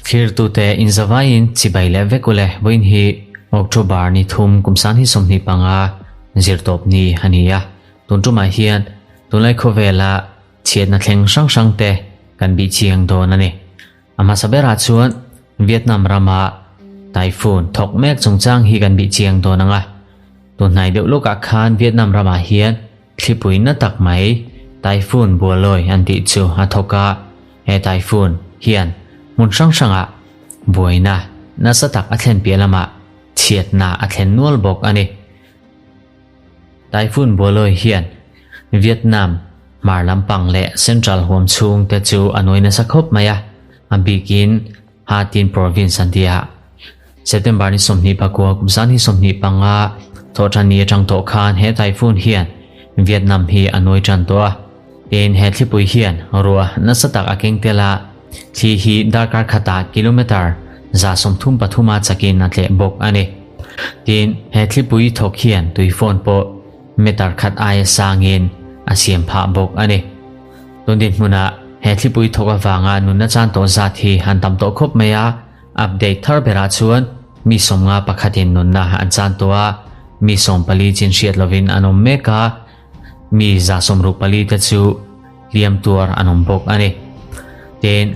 Thlirtute inzavaiin chibai leh vek ule vawiin hi October ni thum kum sang hi 25 zirtawp ni a ni a. Tun tumah hian tunlai khawvela chhiatna thleng hrang hrang te kan bih chiang dawn a ni. A hmasa berah chuan Vietnam rama typhoon thawk mek chungchang hi kan bih chiang dawn ang a. Tunhnai deuh lawkah khan Vietnam ramah hian thlipui na tak mai typhoon Bualoi an tih chu a thawk a. He typhoon hian hmun hrang hrangah buaina nasa tak a thlen piah lamah chhiatna a thlen nual bawk a ni. Typhoon Bualoi hian Vietnam hmar lampang leh central huam chhung te chu a nuai nasa khawp mai a, a bikin Ha Tin province an ti a. September ni 29 kum san hi 25 thawhṭan ni aṭang tawh khan he typhoon hian Vietnam hi a nuai ṭan tawh a. Tin, he thlipui hian ruah nasa tak a keng tel a, thli hi darkar khatah kilometre 133 a chakin a tleh bawk a ni. Tin, he thlipui thawk hian tui phone pawh meter khat aia sangin a siam phah bawk a ni. Tun dinhmunah he thlipui thawk avanga nunna chan tawh zat hi han tam tawh khawp mai a, update thar berah chuan mi 50 pakhatin nunna an chan tawh a, mi 14 chin hriat lovin an awm mek a, Mi 64 te chu hliam tuar an awm bawk a ni. Tin,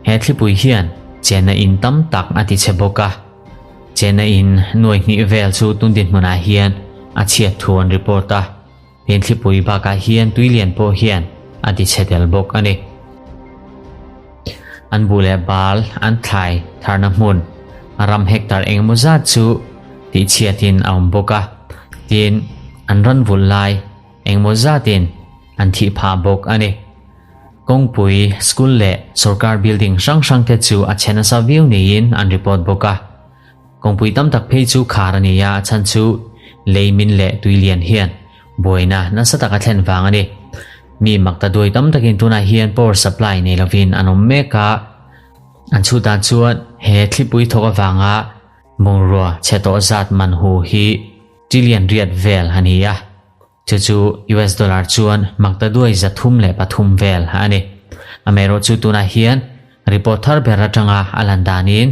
he thlipui hian chenna in tam tak a ti chhe bawk a. Chenna in nuai hnih vel chu tun dinhmunah hian a chhiat thu an report a. Tin, thlipui bakah hian tui lian pawh hian a ti chhe tel bawk a ni. An bu leh bal an thlai tharna hmun ram hectare engemaw zat chu tihchhiatin a awm bawk a. Tin, an rawn vulh lai engemaw zatin an thih phah bawk a ni. Kawngpui, school leh sorkar building hrang hrang te chu a chhe nasa viau niin an report bawk a. Kawngpui tam tak phei chu khar a ni a, a chhan chu lei min leh tui lian hian buaina nasa tak a thlen vang a ni. Mi mak ta duai tam takin tunah hian power supply nei lovin an awm mek a, an chhut dan chuan he thlipui thawk avanga bungrua chhe tawh zat man hu hi trillion riat vel a ni a, chu chu US dollar chuan mak ta duai 303 vel a ni. Amaherawhchu tunah hian report thar ber atanga a lan danin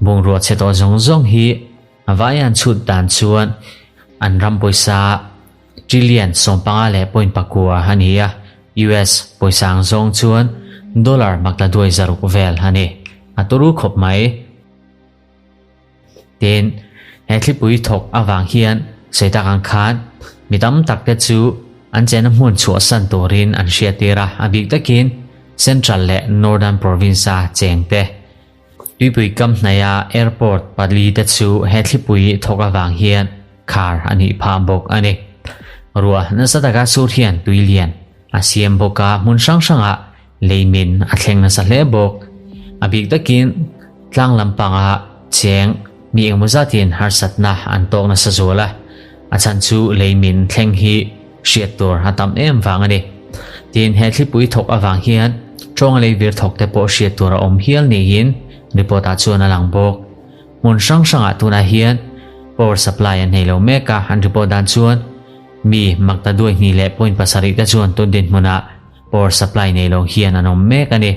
bungrua chhe tawh zawng zawng hi a vai an chhut dan chuan an ram pawisa Trillion 15 leh point pakua a ni a, US pawisa ang zawng chuan dollar makla duai zaruk vel a ni. A turu khawp mai. Tin, he thlipui thawk avang hian sawi tak ang khan mi tam tak te chu an chenna hmun chhuahsan turin an hriattir a, a bik takin Central leh Northern Province-a cheng te. Tuipui kam hnaia airport pali te chu he thlipui thawk avang hian khar a nih phah bawk a ni. Ruah nasa taka sur hian tui lian a siam bawk a, hmun hrang hrangah leimin a thleng nasa hle bawk. A bik takin tlang lampanga cheng mi engemaw zatin harsatna an tawk nasa zual a, a chhan chu leimin thleng hi hriat tur a tam em vang a ni. Tin, he thlipui thawk avang hian tawnga lei vir thawk te pawh hriat tur a awm hial niin report ah chuan a lang bawk. Hmun hrang hrangah tunah hian power supply an nei lo mek a, an report dan chuan mi makta duai hnih leh point pasarih te chuan tun dinhmunah power supply nei lo hian an awm mek a ni.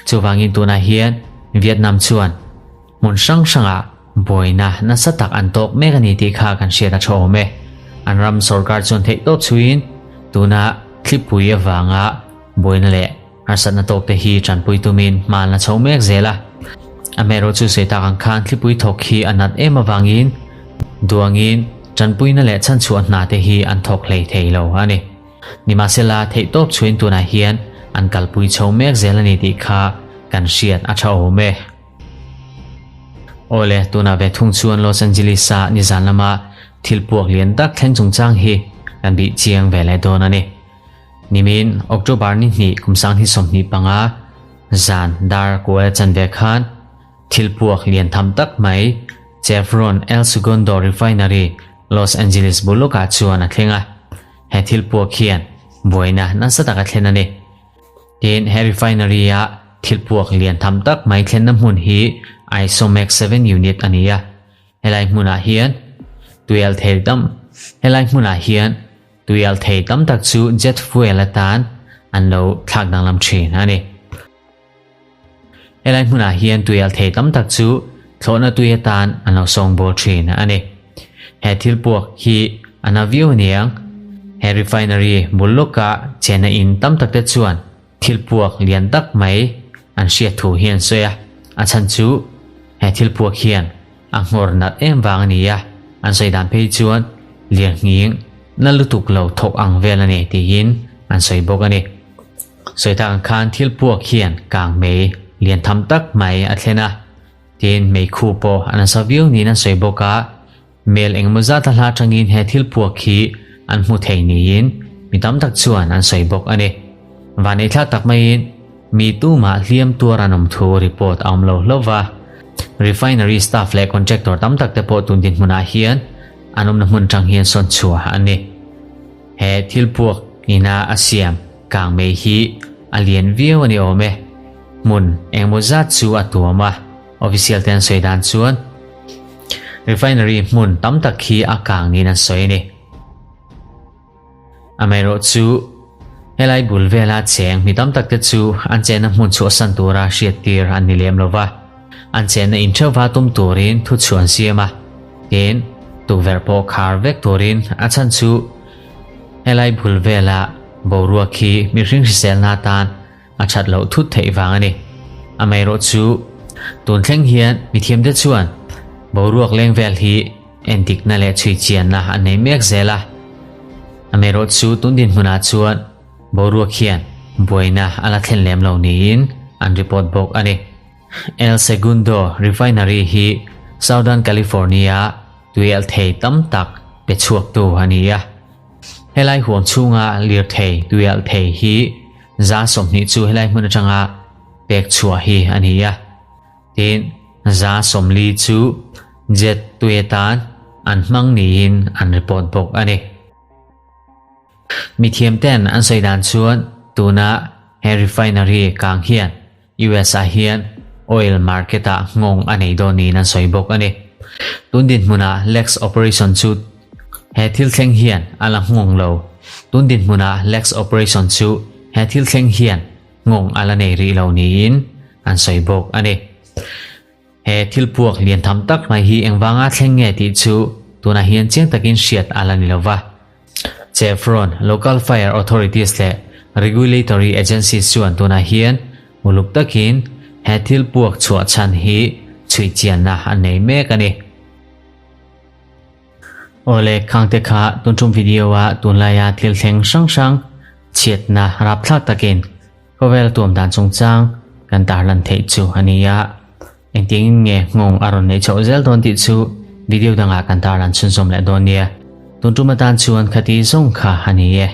Chuvangin tunah hian Vietnam chuan hmun hrang hrangah buaina nasa tak an tawk mek a ni tih kha kan hriat a tha awm e. An ram sorkar chuan theih tawp chhuiin tuna thlipui avanga buaina leh harsatna tawk te hi tanpui tumin hma an la chho mek zel a. Amaherawh chu sawi tak ang khan thlipui thawk hi a nat em avangin duangin tanpuina leh chhanchhuah hna te hi an thawk hlei thei lo a ni. Nimahsela theih tawp chhuin tunah hian an kalpui chho mek zel a ni tih kha kan hriat a tha awm e. Awle, tunah ve thung chuan Los Angeles-a nizan lama thil puak lian tak thleng chungchang hi kan bih chiang ve leh dawn a ni. Nimin October ni hnih kum 2025 zan dar kual chanve khan thil puak lian tham tak mai Chevron El Segundo Refinery, Los Angeles bul lawkah chuan a thleng a. He thil puak hian buaina nasa taka thlen a ni. Tin, he refinery-a thil puak lian tham tak mai thlenna hmun hi Isomax 7 unit a ni a. Helai hmunah hian tuial thei tam Helai hmunah hian tuial thei tam tak chu jet fuel atan an lo thlak danglam thin a ni. Helai hmunah hian tuial thei tam tak chu thlawhna tui atan an lo sawngbawl thin a ni. He thil puak hi a na viau aniang. He refinery bul lawka chenna in tam tak te chuan thil puak lian tak mai an hriat thu hi an sawi a, a chhan chu he thil puak hian a nghawr nat em vang a ni a, an sawi dan phei chuan lirnghing na lutuk lo thawk ang vel a ni tiin an sawi bawk a ni. Sawi tak ang khan thil puak hian kang mei lian tham tak mai a thlen a, tin meikhu pawh a nasa viau niin an sawi bawk a, mel engemaw zat a hla atangin he thil puak hi an hmu thei niin mi tam tak chuan an sawi bawk a ni. Vanneithlak tak maiin mi tumah hliam tuar an awm thu report a awm lo hlauh va, refinery staff leh contractor tam tak te pawh tun dinhmunah hian an awmna hmun atang hian sawn chhuah an ni. He thil puak ina a siam kang mei hi a lian viau a ni awm e. Hmun engemaw zat chu a tuam a, official te an sawi dan chuan refinery hmun tam tak hi a kang niin an sawi a ni. Amaherawh chu helai bul vela cheng mi tam tak te chu an chenna hmun chhuahsan tura hriattir an ni lem lo va. An chenna intheuhva tum turin thuchhuah an siam a, tin, tukverh pawh khar vek turin a chhan chu helai bul vela boruak hi mihring hriselna atan a that loh thut theih vang a ni. Amaherawh chu tun thleng hian mithiamte chuan boruak leng vel hi entikna leh chhui chianna an nei mek zel a. Amaherawh chu tun dinhmunah chuan boruak hian buaina a la thlen lem lo niin an report bawk a ni. El Segundo Refinery hi Southern California tuialhthei tam tak pe chhuaktu a ni a. Helai huam chhunga lirthei tuialhthei hi 20% chu helai hmun atanga pek chhuah hi a ni a. Tin, 40% chu jet tui atan an hmang niin an report bawk a ni. Mithiam ten an sawi dan chuan tuna he refinery kang hian US ah hian oil market ah nghawng a nei dawn niin an sawi bawk a ni. Tun dinhmunah Lex operation chu he thil thleng hian a la nghawng lo. Tun dinhmunah Lex operation chu he thil thleng hian nghawng a la nei rih lo niin an sawi bawk a ni. He thil puak lian tham tak mai hi engvanga thleng nge tih chu tunah hian chiang takin hriat a la ni lo va. Chevron, local fire authorities leh regulatory agencies chuan tunah hian uluk takin he thil puak chhuah chhan hi chhui chianna an nei mek a ni. Awle khangte kha tun tum video a tunlaia thil thleng hrang hrang chhiatna rapthlak takin Khawvel tuam dan chungchang kan tarlan theih chu a ni a, engtiangin nge nghawng a rawn neih chhoh zel dawn tih chu video dangah kan tarlan chhunzawm leh dawn nia. Tun tum atan chuan khati zawng kha a ni e.